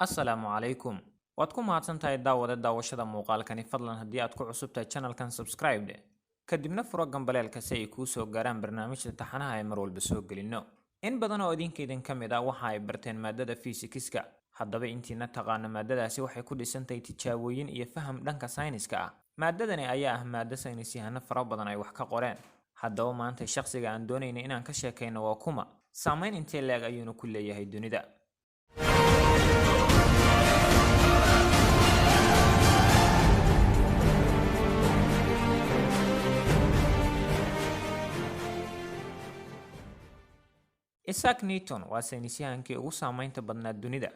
Assalaamu calaykum. Waad ku mahadsantahay, daawade, daawashada muuqaalkani. Fadlan, haddii aad ku cusub tahay channelkan, subscribe dheh, kadibna furo gambaleelka si ay kuu soo gaaraan barnaamijta taxanaha ee mar walba soo gelino. In badan oo idinka idin ka mid ah waxa ay barteen maadada fiisikiska. Haddaba, intiina taqaana, maadadaasi waxay ku dhisantahay tijaabooyin iyo faham dhanka sayniska ah. Maadadani ayaa ah maado saynisyahano fara badan ay wax ka qoreen. Haddaba, maanta shakhsiga aan doonayna inaan ka sheekayno waa kuma? Saameyn intee leeg ayuuna ku leeyahay dunida? Isaac Newton waa saynisyahankii ugu saameynta badnaa dunida,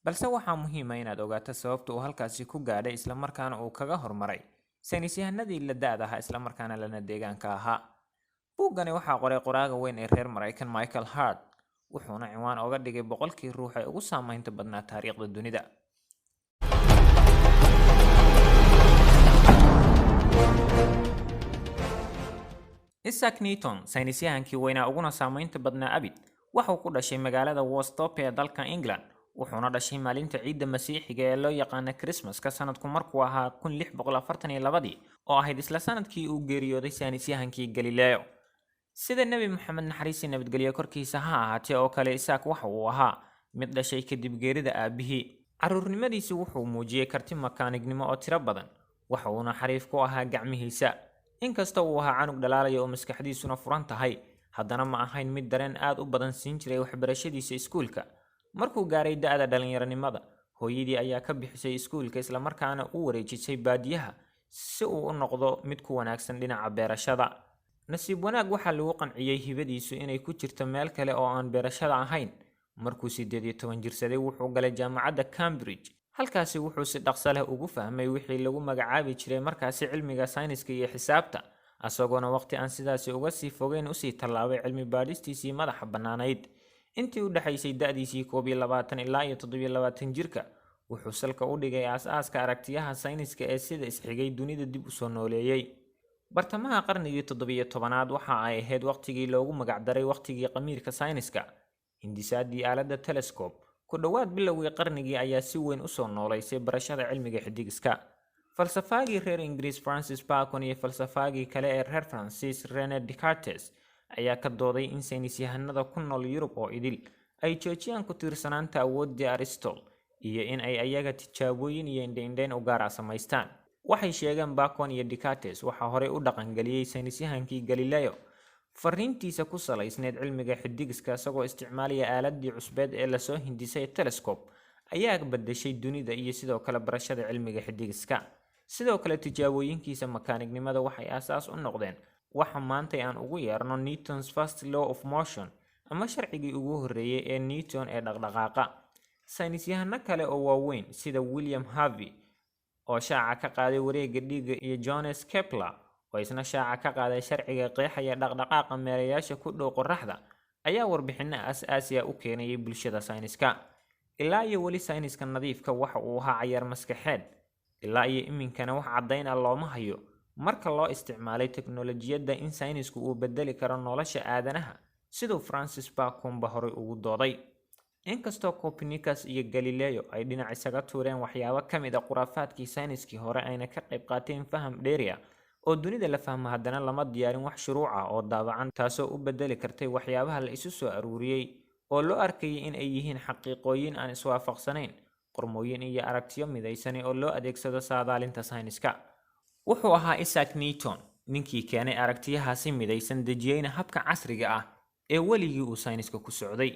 balse waxaa muhiim ah inaad ogaato sababta uu halkaasi ku gaadhay, islamarkaana uu kaga hormaray saynisyahanadii la da'da ahaa, islamarkaana lana deegaanka ahaa. Buuggani waxaa qoray qoraaga weyn ee reer Maraykan Michael Hart, wuxuuna cinwaan oga dhigay 100-kii ruux ee ugu saameynta badnaa taariikhda dunida. Isaac Newton, saynisyahankii weynaa uguna saameynta badnaa abid, waxuu ku dhashay magaalada Wostope ee dalka England, wuxuuna dhashay maalinta ciidda Masiixiga ee loo yaqaana Christmaska, sanadku markuu ahaa 1642-dii, oo ahayd isla sanadkii uu geeriyooday saynisyahankii Galileo. Sida Nebi Maxamed, naxariisii nabadgelyo korkiisa ha ahaatee, oo kale, Isaak waxa uu ahaa mid dhashay kadib geerida aabihii. Carruurnimadiisi wuxuu muujiyey karti makaanignimo oo tiro badan, waxa uuna xariif ku ahaa gacmihiisa. Inkasta uu ahaa canug dhalaalaya oo maskaxdiisuna furan tahay, haddana ma ahayn mid dareen aad u badan siin jiray waxbarashadiisa iskuulka. Markuu gaaray da'da dhallinyaronimada, hooyadii ayaa ka bixisay iskuulka, islamarkaana u wareejisay baadiyaha si uu u noqdo mid ku wanaagsan dhinaca beerashada. Nasiib wanaag, waxaa lagu qanciyey hibadiisu inay ku jirto meel kale oo aan beerashada ahayn. Markuu 18 jirsaday, wuxuu galay jaamacadda Cambridge. Halkaasi wuxuu si dhaqso leh ugu fahmay wixii lagu magacaabi jiray markaasi cilmiga sayniska iyo xisaabta, isagoona waqti aan sidaasi uga sii fogeyn usii tallaabay cilmi baadhistiisii madaxa bannaanayd. Intii u dhexaysay da'diisii 21 ilaa iyo 27 jirka, wuxuu salka u dhigay aas-aaska aragtiyaha sayniska ee sida isxigay dunida dib usoo nooleeyey. Bartamaha qarnigii 17aad waxa ay ahayd waqtigii loogu magacdaray waqtigii qamiirka sayniska. Hindisaadii aaladda telescope ku dhowaad bilowgii qarnigii ayaa si weyn usoo noolaysay barashada cilmiga xidigiska. Falsafaagii reer Ingiriis Francis Bacon iyo falsafaagii kale ee reer Faransiis Rene Descartes ayaa ka dooday in saynisyahanada ku nool Yurub oo idil ay joojiyaan ku tiirsanaanta awooddii Aristotle iyo in ay ayaga tijaabooyin iyo indhaindhayn u gaar ah samaystaan. Waxay sheegeen Bacon iyo Descartes waxaa horey u dhaqangeliyey saynisyahankii Galileo fariintiisa ku salaysneyd cilmiga xidigiska, isagoo isticmaalaya aaladii cusbeed ee lasoo hindisay. Telescope ayaa bedeshay dunida iyo sidoo kale barashada cilmiga xidigiska. Sidoo kale, tijaabooyinkiisa makaanignimada waxay aasaas u noqdeen waxa maantay aan ugu yeerno Newton's first law of motion, ama sharcigii ugu horreeyay ee Newton ee dhaqdhaqaaqa. Saynisyahano kale oo waaweyn sida William Harvey oo shaaca ka qaaday wareegga dhiigga iyo Johannes Kepler oo isna shaaca ka qaaday sharciga qeexaya dhaqdhaqaaqa meelayaasha ku dhow qorraxda ayaa warbixino aas-aasi ah u keenayay bulshada sayniska. Ilaa iyo weli, sayniska nadiifka waxa uu ahaa cayaar maskaxeed. Ilaa iyo iminkana wax caddayn ah looma hayo marka loo isticmaalay teknolojiyadda in saynisku uu bedeli karo nolosha aadanaha, siduu Francis Bacon ba horey ugu dooday. Inkastoo Copernicus iyo Galileo ay dhinac isaga tuureen waxyaabo ka mid ah khuraafaadkii sayniskii hore, ayna ka qayb qaateen faham dheeri ah oo dunida la fahmo, haddana lama diyaarin wax shuruuc ah oo daabacan taasoo u bedeli kartay waxyaabaha la isu soo aruuriyey oo loo arkayay in ay yihiin xaqiiqooyin aan iswaafaqsanayn, qormooyin iyo aragtiyo midaysani oo loo adeegsado saadaalinta sayniska. Wuxuu ahaa Isaac Newton ninkii keenay aragtiyahaasi midaysan, dejiyeyna habka casriga ah ee weligii uu sayniska ku socday.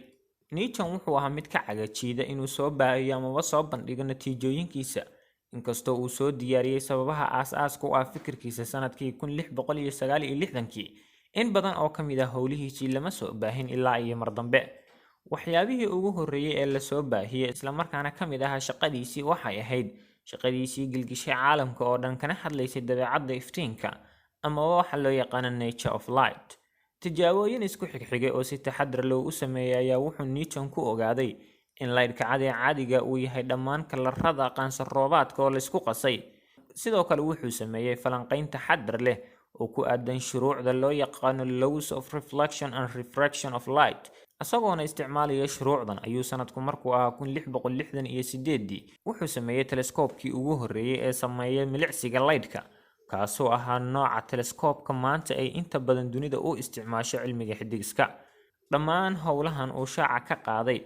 Newton wuxuu ahaa mid ka cagajiida inuu soo baahiyo amaba soo bandhigo natiijooyinkiisa, inkastoo uu soo diyaariyey sababaha aas-aaska u ah fikirkiisa sanadkii 1669-kii. In badan oo ka mid ah howlihiisii lama soo baahin ilaa iyo mar dambe. Waxyaabihii ugu horreeyey ee lasoo baahiyey, islamarkaana ka mid ahaa shaqadiisii, waxay ahayd shaqadiisii gilgishay caalamka oo dhan, kana hadlaysay dabeecadda iftiinka, amaba waxa loo yaqaano nature of light. Tijaabooyin isku xigxigay oo si taxadar loo u sameeyey ayaa wuxuu Newton ku ogaaday in laydhka cad ee caadiga uu yahay dhammaan kalarada qaansaroobaadka oo laysku qasay. Sidoo kale, wuxuu sameeyey falanqayn taxadar leh oo ku aadan shuruucda loo yaqaano laws of reflection and refraction of light. Isagoona isticmaalaya shuruucdan ayuu sanadku markuu ahaa 1668-dii wuxuu sameeyey teleskoobkii ugu horreeyey ee sameeya milicsiga laydhka, kaasoo ahaa nooca teleskoobka maanta ay inta badan dunida u isticmaasho cilmiga xidigiska. Dhammaan howlahan uu shaaca ka qaaday,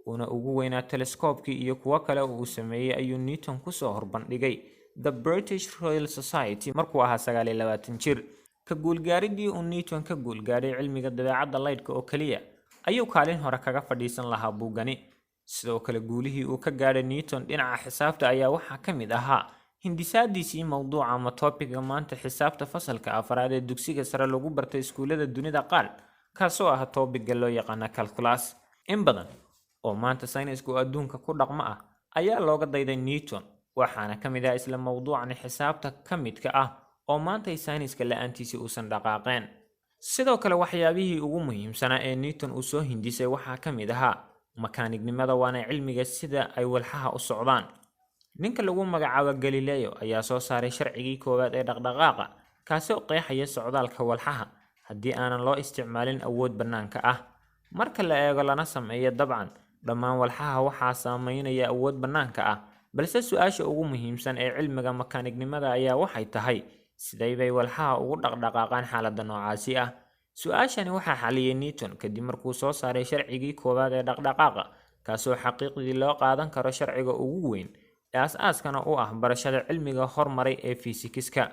uuna ugu weynaa teleskoobkii iyo kuwo kale oo uu sameeyey, ayuu Newton kusoo horbandhigay The British Royal Society markuu ahaa 29 jir. Ka guulgaaridii uu Newton ka guulgaaray cilmiga dabeecadda laydhka oo keliya ayuu kaalin hore kaga fadhiisan lahaa buuggani. Sidoo kale, guulihii uu ka gaadhay Newton dhinaca xisaabta ayaa waxaa ka mid ahaa hindisaadiisii mowduuca ama topic-ga maanta xisaabta fasalka afraad ee dugsiga sare lagu bartay iskuullada dunida qaar, kaasoo ah topic-ga loo yaqaana calculus. In badan oo maanta saynisku adduunka ku dhaqmo ah ayaa looga dayday Newton, waxaana ka mid ah isla mowduucan xisaabta ka midka ah oo maantay sayniska la-aantiisi uusan dhaqaaqeen. Sidoo kale, waxyaabihii ugu muhiimsanaa ee Newton uu soo hindisay waxaa ka mid ahaa makaanignimada, waana cilmiga sida ay walxaha u socdaan. Ninka lagu magacaabo Galileo ayaa soo saaray sharcigii koowaad ee dhaqdhaqaaqa, kaasoo qeexaya socdaalka walxaha haddii aanan loo isticmaalin awood bannaanka ah. Marka la eego lana sameeyo, dabcan dhammaan walxaha waxaa saameynaya awood bannaanka ah, balse su-aasha ugu muhiimsan ee cilmiga makaanignimada ayaa waxay tahay: sidee bay walxaha ugu dhaqdhaqaaqaan xaaladda noocaasi ah? Su-aashani waxaa xaliyay Newton kadib markuu soo saaray sharcigii koowaad ee dhaqdhaqaaqa, kaasoo xaqiiqdii loo qaadan karo sharciga ugu weyn ee as-aaskana u ah barashada cilmiga hormaray ee fiisikiska.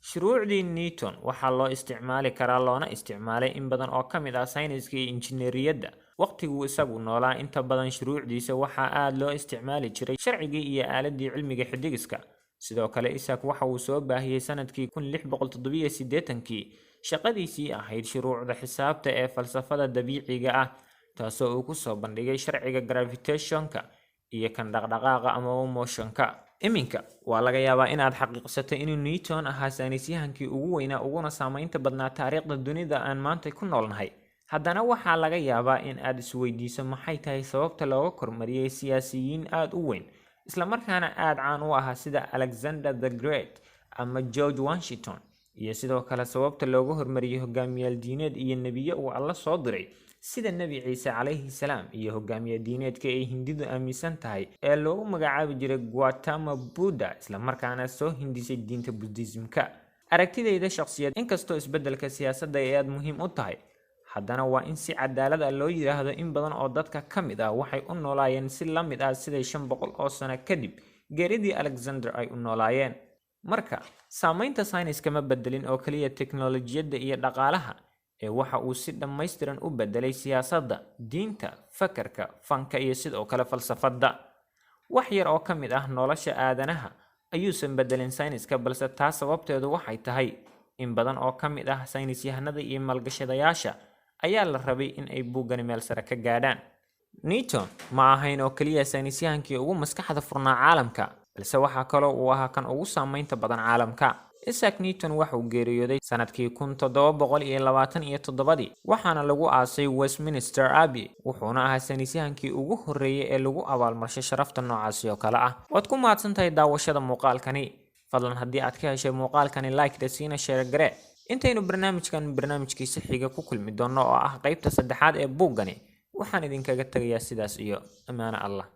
Shuruucdii Newton waxaa loo isticmaali karaa loona isticmaalay in badan oo ka mid ah sayniska iyo injineeriyadda waqtiguu isagu noolaa. Inta badan shuruucdiisa waxaa aada loo isticmaali jiray sharcigii iyo aaladii cilmiga xidigiska. Sidoo kale, Isaac waxa uu soo baahiyey sanadkii 1687-kii shaqadiisii ahayd shuruucda xisaabta ee falsafada dabiiciga ah, taasoo uu kusoo bandhigay sharciga gravitation-ka iyo kan dhaqdhaqaaqa ama motion-ka. Iminka waa laga yaabaa inaad xaqiiqsato inuu Newton ahaa saynisyahankii ugu weynaa uguna saameynta badnaa taariikhda dunida aan maanta ku noolnahay. Haddana waxaa laga yaabaa in aad isweydiiso maxay tahay sababta looga kormariyey siyaasiyiin aada u weyn islamarkaana aada caan u ahaa sida Alexander the Great ama George Washington, iyo sidoo kale sababta looga hormariyey hogaamiyaal diineed iyo nebiyo uu Alla soo diray sida Nebi Ciise calayhi salaam iyo hogaamiye diineedka ay Hindidu aaminsan tahay ee loogu magacaabi jiray Gautama Buddha, islamarkaana soo hindisay diinta Buddhism-ka. Aragtidayda shaqsiyeed, inkastoo isbeddelka siyaasadda ay aada muhiim u tahay, haddana waa in si cadaalad ah loo yidhaahdo in badan oo dadka ka mid ah waxay u noolaayeen si la mid ah siday 500 oo sano kadib geeridii Alexander ay u noolaayeen. Marka saameynta sayniska ma bedelin oo keliya teknolojiyadda iyo dhaqaalaha, ee waxa uu si dhammaystiran u bedelay siyaasadda, diinta, fakarka, fanka iyo sidoo kale falsafadda. Wax yar oo ka mid ah nolosha aadanaha ayuusan bedelin sayniska, balse taas sababteedu waxay tahay in badan oo ka mid ah saynisyahanada iyo maalgashadayaasha ayaa la rabay in ay buuggani meel sare ka gaadhaan. Newton ma ahayn oo keliya saynisyahankii ugu maskaxda furnaa caalamka, balse waxaa kaloo uu ahaa kan ugu saameynta badan caalamka. Isaac Newton waxa uu geeriyooday sanadkii 1727-dii, waxaana lagu aasay Westminster Abbey. Wuxuuna ahaa saynisyahankii ugu horreeyay ee lagu abaalmarshay sharafta noocaasi oo kale ah. Waad ku mahadsan tahay daawashada muuqaalkani. Fadlan haddii aad ka heshay muuqaalkani, like da siina share garee. Intaynu barnaamijkan barnaamijkiisa xiga ku kulmi doonno, oo ah qeybta saddexaad ee buuggani, waxaan idinkaga tegayaa sidaas iyo ammaano Allah.